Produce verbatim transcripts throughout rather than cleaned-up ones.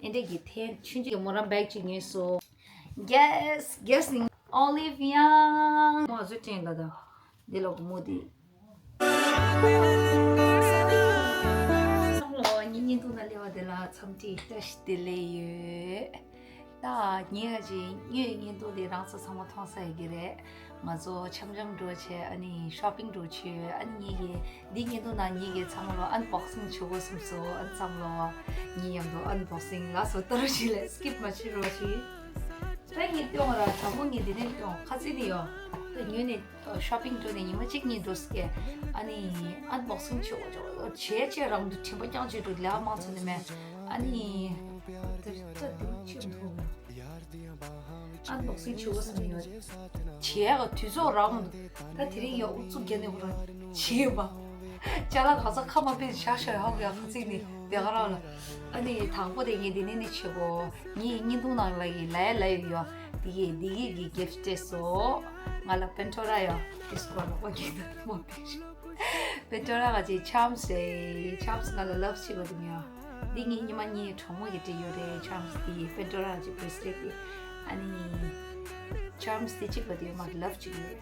ཨེ་འདྲས་ཀྱི་ཐེན་ཆུང་ཆུང་གི་མོ་རང་བེག་ཅིག་ཉོས་སོང་། གེས་གེས་ནི་ཨོ་ལིབ་ཡང་མོ་ཨ་ཟོ་ཅན་ལ་ད། འདི་ལོག་མོ་དེ། སང་ལོ་ངའི་བརྙན་ཐུང་ནང་སླེབས་པ་དེ་ལ་འཚམས་འདྲི་བཀྲ་ཤིས་བདེ་ལེགས་ཡོད། ད་ངས་ཀྱི་ངའི་བརྙན་ཐུང་དེ་རང་ཚོ་ཚང་མ་མཐོང་ས་ཡོད་ཀྱི་རེད། ང་ཚོ་འཆམ་འཆམ་འགྲོ་བྱས། ཨ་ནི་ཤོ་པིང་འགྲོ་བྱས། ཨ་ནི་ངེད་ཀྱི་འདི་བརྙན་ཐུང་ནང་ངེད་ཀྱི་ཚང་མ་ལོ་ཨན་བོག་སིང་བྱེད་དགོས་བསམ་སོང་། ཨ་ནི་ཚང་མ་ལོ་ངའི་མཉམ་དུ་ཨན་བོག་སིང་ལ་སོ་ལྟ་རོགས་བྱེད་ལས། སི་ཀིབ་མ་བྱེད་རོགས་བྱེད། ད་ངས་སྟོན་ར་དྲང་པོ་ངས་འདི་ནས་སྟོན་ཁ་ཚིག་ནི་ཡོད། ད་ཉོས་ནས་ཤོ་པིང་འགྲོ་ནས་ཉི་མ་གཅིག་གཉིས་འགྲོ་སྐད། ཨ་ནི་ཨན་བོག་སིང་བྱེད་དགོས་བྱེད་བྱས་བྱས་རང་དུ་དྲན་པ་རྐྱང་བྱེད་འགྲོ་ལས་མང་ཚོ་ནི་མེད། ཨ་ནི་དེ་ལྟ་དུ་ཆེམ་ཐུབ། ཨན་བོག་སིང་བྱེད་དགོས་བསམ་ཡོད། བྱེད་ཡག་དུས་ཚོད་རག་མི་འདུག་ད་དེ་རིང་ཡང་ཨུ་ཚུགས་རྒྱབ་ནས་ཁོ་རང་བྱེད་པ། ཅ་ལག་ག་ཚོད་ཁ་མ་ཕེབས་བཞག་བཞག་ཡོད་ཡ། ཁ་ཚིག་ནི་དེ་ག་རང་ལ། ཨ་ནི་དང་པོ་དེ་ངས་འདི་ནས་ནི་བྱེད་གོ། ངའི་བརྙན་ཐུང་ནང་ལ་ཡི་ལ་ཡ་ལ་ཡི་ཡོད། འདི་གི་འདི་གི་གི་གིཕ་སྤྲད་སོང་། ང་ལ་པེན་ཏོ་ར་ཡོད། ཏིས་ཀོ་ལོག་པ་གི་ད་མ་ཕེབས། པེན་ཏོ་ར་ག་ཅི་ཆམ་སི་རེད། ཆམ་སི་ང་ལ་ལབ་བྱེད་གོ་དུ་མི་ཡོད། འདི་ངའི་ཉི་མ་གཉིས་གྲོགས་མོ་གིས་སྤྲད་ཡོད་རེད། ཆམ་སི་དེ་པེན་ཏོ་ར་གི་བྷེ་སི་ལེཊ་དེ། ཨ་ནི་ཆམ་སི་དེ་གཅིག་པ་དེ་མར་ལབ་བྱེད་ཡོད།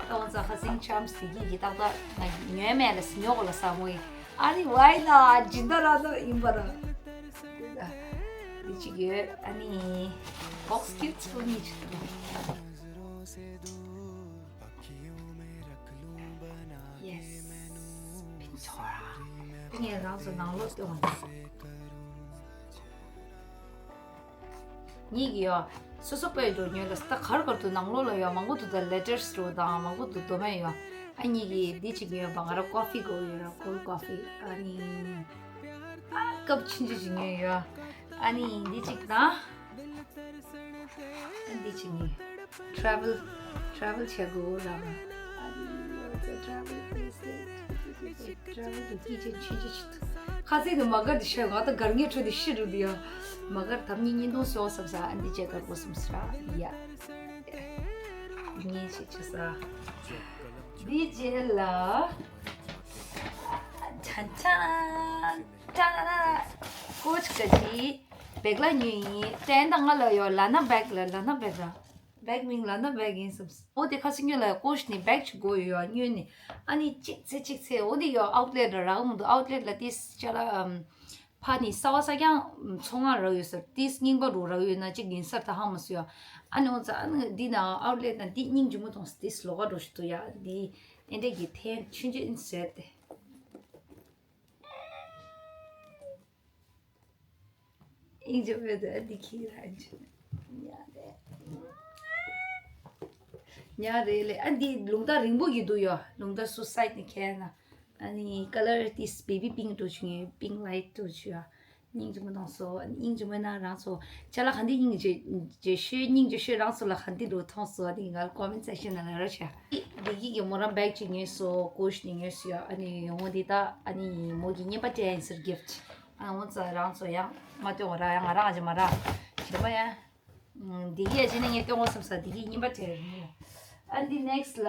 ད་འོ་ཙང་ཁ་སང་ཆམ་སི་དེ་གི་ཡི་ཏག་ཏག་ང་ཉོས་མེད་ལ་སི་ཉོ་གོ་ལ་ས་མོ་ཡི། ཨ་རི་ཝའི་ན་ཇི་འདྲ་ར་ན་ཡིན་པ་ར། འདི་གཅིག་ཡོད། ཨ་ནི་བོག་སི་ཀིའུཊ་ཕུལ་མི་གཅིག་འདུག Yes. ཕིན་ཆོ་ར། ངས་རང་ཚོ་ནང་ལོགས་སྟོན་པ་ནི། ངེད་ཀྱི་ཡོ། སོ་སོ་པའི་འགྲོ་ཉོས་ལ་ད་གར་གར་དུ་ནང་ལོགས་ལ་ཡོ། མང་པོ་འདུག་ད་ལེ་ཊར་སི་འགྲོ་དང་མང་པོ་འདུག་དོ་མེད་ཡོ། ཨ་ངེད་ཀྱི་འདི་གཅིག་ཉོས་པ། ང་ར་ཀོ་ཕི་དགོས་ཡོད་ར། ཀོལ་ཀོ་ཕི། ཨ་ནི་ཨ་ཀབ་ཆུང་ཆུང་ཅིག་ཉོས་ཡོ། ཨ་ནི་འདི་གཅིག་དང་། ཨ་འདི་གཅིག་ཉོས། ཊེ་རེ་ཝལ། ཊེ་རེ་ཝལ་བྱེད་དགོས་ར་མ། ཨ་ནི་ཡོ་ཙེ་ཊེ་རེ་ཝལ་པི་ལི་སི་ཊེ་རེ་ཝལ་གི་ཀི་ཅན་ཆུང་ཆུང་ཞིག་འདུག་ཁ་ཚིག་ནི་མ་གར་དེ་ཤོད། ང་ད་གར་ངེས་ཁྲོད་དེ་ཤི་རུ་དེ་ཡ། མ་གར་དམ་ཉིན་གཉིས་སྟོང་སོ་བསམ་ས། ཨ་འདི་བྱེད་དགོས་བསམ་ས་ར་ཡ། ངས་ཤེས་ཆེ་ས། འདི་རྗེས་ལ། ཅན་ཅན། ཏ་ར་ར། ཀོ་ཆི་ཀ་ཅི། བེག་ལ་ཉོས་ཡིན། ཏན་ཏ་ང་ལ་ཡོ་ལ་ན་བེག་ལ། ལ་ན་བེག་ར། བེག་མིང་ལ་ན་བེག་ཡིན་བསམ། འོ་དེ་ཁ་སང་ཉོས་ལ་ཀོ་ཆི་ནི་བེག་ཅིག་དགོས་ཡོད་ཡ། ཉོས་ནི། ཨ་ནི་གཅིག་ཚེ་གཅིག་ཚེ། འོ་དེ་ཡོ་ཨའུཊ་ལེཊ་ར་རག་མི་འདུག་ཨའུཊ་ལེཊ་ལ་ཏིས་ཅ་ལག་ཨམ། ཕ་ནི་གསར་པ་གསར་རྐྱང་ཚོང་ཁང་རག་ཡོད་ས་རེད། ཏིས་རྙིང་པ་རུ་རག་ཡོད་ན་གཅིག་ཡིན་ས་རེད། ད་ཧ་མ་སོ་ཡ། ཨ་ནི་འོ་ཙང་ཨ་ནི་འདི་ན་ཨའུཊ་ལེཊ་ན་འདི་སྙིང་རྗེ་མོ་མཐོང་སོང་། ཏིས་ལོགས་ཀ་འགྲོ་ཞིག་འདུག་ཡ། འདི་ཨེ་འདྲས་ཀྱི་ཐེན་ཆུང་ཆུང་ཨིན་ཟེར་ཏེ། ཨིན་ཇོ་བེ་དེ་འདི་ཁྱི་ར་ཨིན་ཇོ། ཉ་རེ། ཉ་རེ་ལེ། ཨ་འདི་རླུང་རྟ་རིང་པོ་གི་འདུག་ཡོ། རླུང་རྟ་སུ་སའིཌ་ནས་ཁྱེར་ན། ཨ་ནི་ཀ་ལར་ཏིས་བེ་བི་པིང་འགྲོ་བྱུང་ཡོད། པིང་ལའིཊ་འགྲོ་བྱུང་ཡོད། སྙིང་རྗེ་མོ་མཐོང་སོང་། སྙིང་རྗེ་མོ་ན་རང་ཚོ་ཅ་ལག་ག་འདི་སྙིང་རྗེ་རྗེ་ཤོས། སྙིང་རྗེ་ཤོས་རང་ཚོ་ལ་ག་འདི་འགྲོ་མཐོང་སོང་། ཨ་ནི་ང་ལ་ཀོ་མེན་ཊི་སེག་ཤན་ནང་ལ་ར་ཤ། བདེ་སྐྱིད་ཀྱི་མོ་རང་བེག་ཅིག་ཉོས་སོང་། ཀོ་ཆི་ནས་ཉོས་སོང་ཡ། ཨ་ནི་ཡོང་བ་འདི་ད་ཨ་ནི་མོ་གི་རྔན་པ་སྤྲད་ཡིན་ཟེར་གིཕ་ཊི། ཨ་འོ་ཙང་རང་ཚོ་ཡང་མ་སྟོན་ར་ཡ། ང་རང་ཨ་ཅེ་མ་ར་བྱེད་མ་ཡ། འདི་གི་ཨ་ཅེ་ནས་ངས་སྟོན་དགོས་བསམ་ས། འདི་གི་རྔན་པ་སྤྲད་རེད། ཨ་འདི་ནེག་སི་ལ་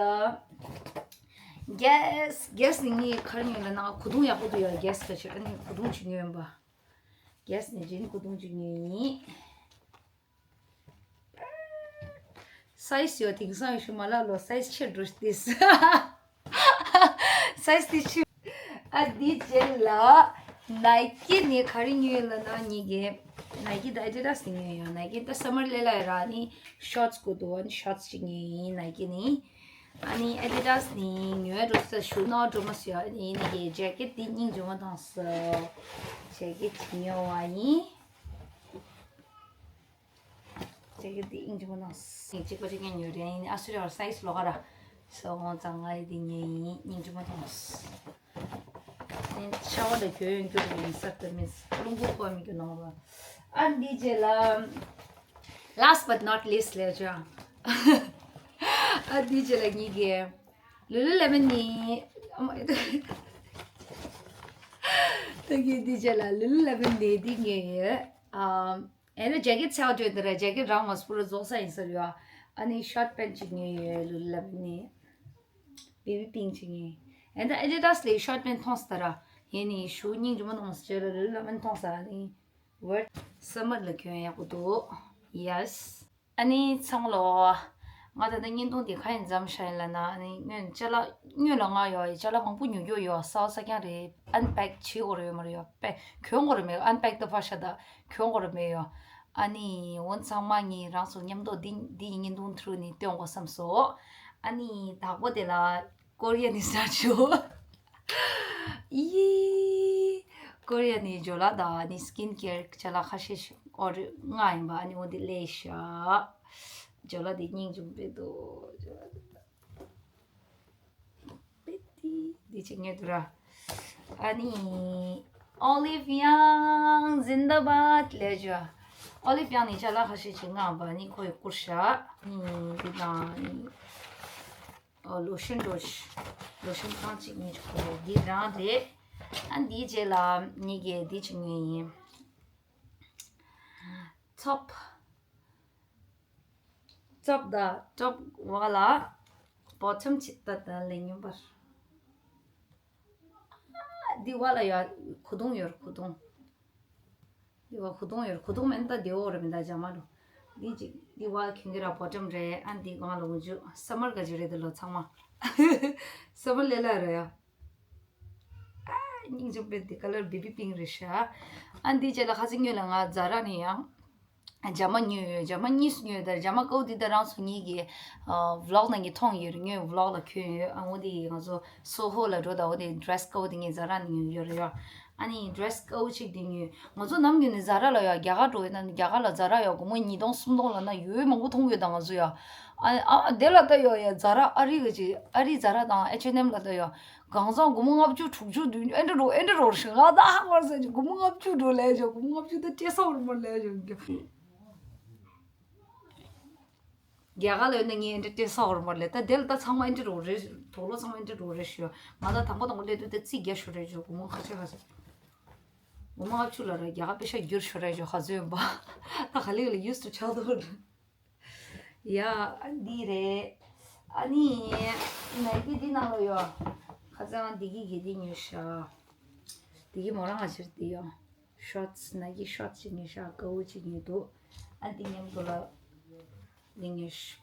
གེས། གེས་ནི་ངས་ག་རེ་ཉོས་ལབ་ན་གོས་ཐུང་ཡག་པོ་འདུག་ཡ། གེས་ག་ཆེ། ཨ་ནི་གོས་ཐུང་ཅིག་ཉོས་ཡིན་པ། གེས་ནས་ཇིན་གོས་ཐུང་ཅིག་ཉོས་ཡིན། སའིཛ་ཡོད། དེང་སང་ཡོད་ཤུ་མ་ལ་ལོ་སའིཛ་ཆེར་འགྲོ་ཤི་ཏིས། སའིཛ་དེ་ཆེ། ཨ་འདི་རྗེས་ལ་ནའི་ཀི་ནས་ག་རེ་ཉོས་ལབ་ན་ངེད་ཀྱི་ནའི་ཀི་དང་ཨེ་ཌི་ཌཱས་ནས་ཉོས་ཡོད། ནའི་ཀི་ད་སམ་མར་སླེབས་ལ་ཡོད་ར། ཨ་ནི་ཤོར་ཊི་དགོས་འདུག་ཨ་ནི་ཤོར་ཊི་ཅིག་ཉོས་ཡིན་ནའི་ཀི་ནས། ཨ་ནི་ཨེ་ཌི་ཌཱས་ནས་ཉོས་འགྲོ་ས་ཤུ་ནོར་འགྲོ་མ་སོང་ཡ། ཨ་ནི་ཡིན་ནའི་ཀི་ཇེ་ཀེཊ་འདི་སྙིང་རྗེ་མོ་མཐོང་སོང་། ཇེ་ཀེཊ་ཅིག་ཉོས་པ་ཡིན། ཇེ་ཀེཊ་འདི་སྙིང་རྗེ་མོ་མཐོང་སོང་། གཅིག་པ་གཅིག་རྐྱང་ཉོས་རེད། ཡིན་ནའི་ཨ་སུ་རེད་བ། སའིཛ་ལོགས་ཀ་ར་སོང་ཙང་ང་ཡི་འདི་ཉོས་ཡིན། སྙིང་རྗེ་མོ་མཐོང་སོང་། ཨ་ནི་ཤ་བ་ལ་གྱོན་ཡོང་རྒྱུ་རེད། ཡིན་ས་ད་མིན་རླུང་བུ་ཁོ་མི་རྒྱུ་ནོར་བ། ཨ་འདི་རྗེས་ལ་last but not least ལས་ཅང་། ཨ་འདི་རྗེས་ལ་ངེད་ཀྱི་ལུ་ལུ་ལེ་མོན་ནི། ཨ་མ། ད་གི་འདི་རྗེས་ལ་ལུ་ལུ་ལེ་མོན་ནི་འདི་ཉོས་ཡོད། ཨ། ཨེ་ནི་ཇེ་ཀེཊ་ཚེ་བ་སྤྲོད་འདི་ར། ཇེ་ཀེཊ་རང་མ་སྤུ་ར་རྫོགས་ས་ཡིན་ས་རེད་ཡ། ཨ་ནི་ཤོར་ཊི་པེན་ཊི་ཅིག་ཉོས་ཡོད། ལུ་ལུ་ལེ་མོན་ནས་བེ་བི་པིང་ཅིག་ཉོས། ཨེ་ནི་ཨེ་ཌི་ཌཱས་ལས་ཤོར་ཊི་པེན་ཊི་མཐོང་སོང་ད་ར། ཡིན་ནའི་ཤུ་སྙིང་རྗེ་མོ་མཐོང་སོང་། ཇེ་ལ་ལུ་ལུ་ལེ་མོན་མཐོང་སོང་། ཨ་ནི་ ཝར་སམ་མར་ལ་གྱོན་ཡག་པོ་འདུག Yes. ཨ་ནི་ཚང་མ་ལོ། ང་ད་ལྟ་བརྙན་ཐུང་འདི་ག་ཡིན་མཚམས་བཞག་ཡིན་ལབ་ན། ཨ་ནི་སྔོན་ཅ་ལག་སྔོན་ལ་ང་ཡོ་ཅ་ལག་མང་པོ་ཉོ་རྒྱུ་ཡོ། གསར་པ་གསར་རྐྱང་རེད། ཨན་པེག་བྱེད་དགོས་རེད་ཡོད་མ་རེད་ཡོ། པེ་གྱོན་དགོས་རེད་མེད། ཨན་པེག་ད་ཕར་བཞག་ད་གྱོན་དགོས་རེད་མེད་ཡོ། ཨ་ནི་འོ་ཚང་མ་ངས་རང་ཚོ་མཉམ་དུ་འདི་འདི་བརྙན་ཐུང་ཐུག་ནས་སྟོན་དགོས་བསམ་སོང་། ཨ་ནི་དང་པོ་དེ་ལ་ཀོ་རི་ཡ་ནས་སི་ཊར་ཊི་བྱེད། ཡི། ཀོ་རི་ཡ་ནས་ཇོ་ལ་དང་ཨ་ནི་སི་ཀིན་ཀེར་ཅ་ལག་ཁ་ཤས་ཤིག་ཨོ་རེད། ལྔ་ཡིན་པ། ཨ་ནི་འོ་འདི་ལས་ཤག་ཇོ་ལ་དེ་སྙིང་རྗེ་པོ་དཔེ་འདུག་ཇོ་ལ་དེ་དཔེ་དེ་འདི་ཅིག་ཉོས་འདུག་ར། ཨ་ནི་ཨོ་ལི་ཝི་ཡང་ཛིན་དཱ་བཱད་ལས་ཇོ། ཨོ་ལི་ཝི་ཡང་ནས་ཅ་ལག་ཁ་ཤས་ཤིག་མངགས་པ། ཨ་ནི་ཁོ་ཡི་བསྐུར་ཤག་ཨ་ནི་འདི་དང་ཨ་ནི། ཨོ་ལོ་ཤན་འགྲོ། ལོ་ཤན་ཐང་གཅིག་ཉོས་ཆོག་གི་རེད། འདི་རང་རེད། ཨ་འདིའི་རྗེས་ལ་ངེད་ཀྱིས་འདི་གཅིག་ཉོས་ཡིན། ཊོབ། ཊོབ་ད་ཊོབ་བ་ལ་བོ་ཊམ་ཆེ་ད་ད་ལས་ཉོན་པར། འདི་བ་ལ་ཡ་གོས་ཐུང་ཡོད། གོས་ཐུང་། འདི་བ་གོས་ཐུང་ཡོད། གོས་ཐུང་མིན་ད་དེ་འོ་རེད་མིན་ད་ཇ་མ་རུ། འདི་ཅིག་འདི་བ་ཁྱོད་ཀྱི་ར་བོ་ཊམ་རེད། ཨ་འདི་གང་ལ་འོང་རྒྱུ་སམ་མར་ག་ཅིག་རེད་དེ་ལོ་ཚང་མ། སམ་མར་ལས་ལ་རེད་ཡ། ཨ་སྙིང་རྗེ་པོ་འདི་ཀ་ལར་བེ་བི་པིང་རེད་ཤག་ཨ་འདི་རྗེས་ལ་ཁ་ཚིག་ཉོས་ལ་ང་ཛ་ར་ནས་ཡང་ཇ་མ་ཉོས་ཡོད། ཇ་མ་གཉིས་སུ་ཉོས་ཡོད། ད་ཇ་མ་ཀའུ་འདི་ད་རང་སུ་གཉིས་ཀྱི་ཝི་ལོག་ནང་གི་མཐོང་ཡོད་རེད། ངའི་ཝི་ལོག་ལ་གྱོན་ཡོད། ཨ་འོ་འདི་ང་ཚོ་སོ་ཧོ་ལ་འགྲོ་ད་འོ་འདི་ཌི་རེ་སི་ཀའུ་འདི་ངས་ཛ་ར་ནས་ཉོས་ཡོད་རེད་ཡ། ཨ་ནི་ཌི་རེ་སི་ཀའུ་གཅིག་དེ་ཉོས། ང་ཚོ་ནམ་རྒྱུན་ནས་ཛ་ར་ལ་ཡ་རྒྱ་གར་འགྲོ་ཡོད་ན་རྒྱ་གར་ལ་ཛ་ར་ཡ་སྒོར་མོ་ཉིས་སྟོང་སུམ་སྟོང་ལ་ན་ཡོད་མང་པོ་མཐོང་ཡོད། ད་ང་ཚོ་ཡ་ཨ་ཨ་དེ་ལ་ལྟ་ཡོད་ཡ། ཛ་ར་ཨ་རི་གི་ཅིག་ཨ་རི་ཛ་ར་དང་ཨེཆ་ཨེན་ཨེམ་ལ་ལྟ་ཡོད། གང་ཟག་སྒོར་མོ་ལྔ་བཅུ་དྲུག་ཅུ་བདུན་ཅུ་ཨེ་འདྲ་འགྲོ་ཨེ་འདྲ་འགྲོ་ཞིག་ང་ད་ཧ་མར་ཟེར་གྱི་སྒོར་མོ་ལྔ་བཅུ་འགྲོ་ལས་ཅོ། སྒོར་མོ་ལྔ་བཅུ་ད་སྤྲད་ས་བར་མར་ལས་ཅོ། རྒྱ་གར་ལ་ཡོད་ན་ངས་ཨེ་འདྲ་སྤྲད་ས་བར་མར་ལས། ད་དེ་ལ་ད་ཚང་མ་ཨེ་འདྲ་འགྲོ་རེད། དོག་ལོ་ཚང་མ་ཨེ་འདྲ་འགྲོ་རེད་ཞུ། ང་ད་དང་པོ་དང་པོ་སླེབས་དུས་ད་རྩིས་རྒྱག་ཞོར་རེད་ཅོ། སྒོར་མོ་ཁ་ཤས་ཁ་ཤས། སྒོར་མོ་ལྔ་བཅུ་ལ་ར་རྒྱ་གར་པེ་ཤ་བསྒྱུར་ཞོར་རེད་ཅོ། ཧ་ཟོས་ཡོང་པ། ད་ག་ལེ་ག་ལེ་ཡུས་ཏུ་ཆགས་འདུག་ཡ། ཨ་འདི་རེད། ཨ་ནི་ནའི་ཀི་འདི་ནང་ལོ་ཡོ། ཁ་སང་འདི་གི་གི་འདི་ཉོས་ཤག་འདི་གི་མོ་རང་ང་ཕྱིར་འདི་ཡོ། ཤོར་ཊི་ནའི་ཀི་ཤོར་ཊི་ཅིག་ཉོས་ཤག་ཀའུ་ཅིག་ཉོས་འདུག་ཨ་འདི་མཉམ་དུ་ལ་འདི་ཉོས་ཤག་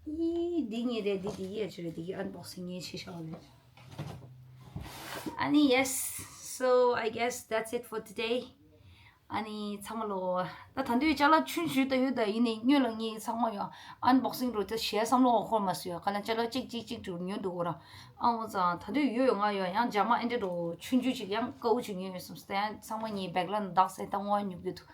ཨི་འདི་ཉོས་རེད། འདི་འདི་གི་ཨ་ཅི་རེད། འདི་གི་ཨན་བོག་སིང་ངས་བྱས་ཤག་ལེ། ཨ་ནི་yes, so I guess that's it for today. ཨ་ནི་ཚང་མ་ལོ། ད་ད་དུང་ཅ་ལག་ཆུང་ཆུང་ད་ཡོད། ད་ཡིན་ནའི་སྔོན་ལ་ངས་ཚང་མ་ཡོ་ཨན་བོག་སིང་རུ་ད་བྱས་བསམ་བློ་འཁོར་མ་སོང་ཡོ། ག་ལ་ཅ་ལག་གཅིག་གཅིག་གཅིག་ཏུ་ཉོ་འདུག་གོ་ར། ཨ་འོ་ཙང་ད་དུང་ཡོད་ཡོ། ང་ཡོ་ཡང་ཇ་མ་ཨེ་འདྲ་འགྲོ་ཆུང་ཆུང་ཅིག་ཡང་ཀའུ་ཅིག་ཉོས་ཡོད་བསམ་སྟེ། ཡང་ཚང་མ་ངའི་བེག་ལ་འདག་སེ་ད་ངོ་ཉོ་གི་འདུག་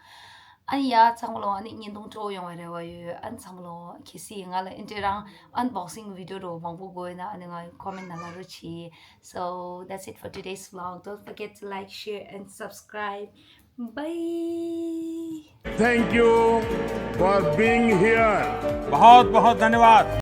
ཨ་ནི་ཡ་ཚང་མ་ལོ། ཨ་ནི་བརྙན་ཐུང་སྤྲོ་ཡོང་བའི་རེ་བ་ཡོད། ཨ་ནི་ཚང་མ་ལོ། གལ་སྲིད་ང་ལ་ཨེ་འདྲ་རང་ཨན་བོག་སིང་བི་ཌི་ཡོ་འདྲ་མང་པོ་དགོས་ཡོད་ན་ཨ་ནི་ང་ཀོ་མེན་ཊི་ནང་ལ་རོ་ཆི། So that's it for today's vlog. Don't forget to like, share, and subscribe. Bye. Thank you for being here. बहुत बहुत धन्यवाद।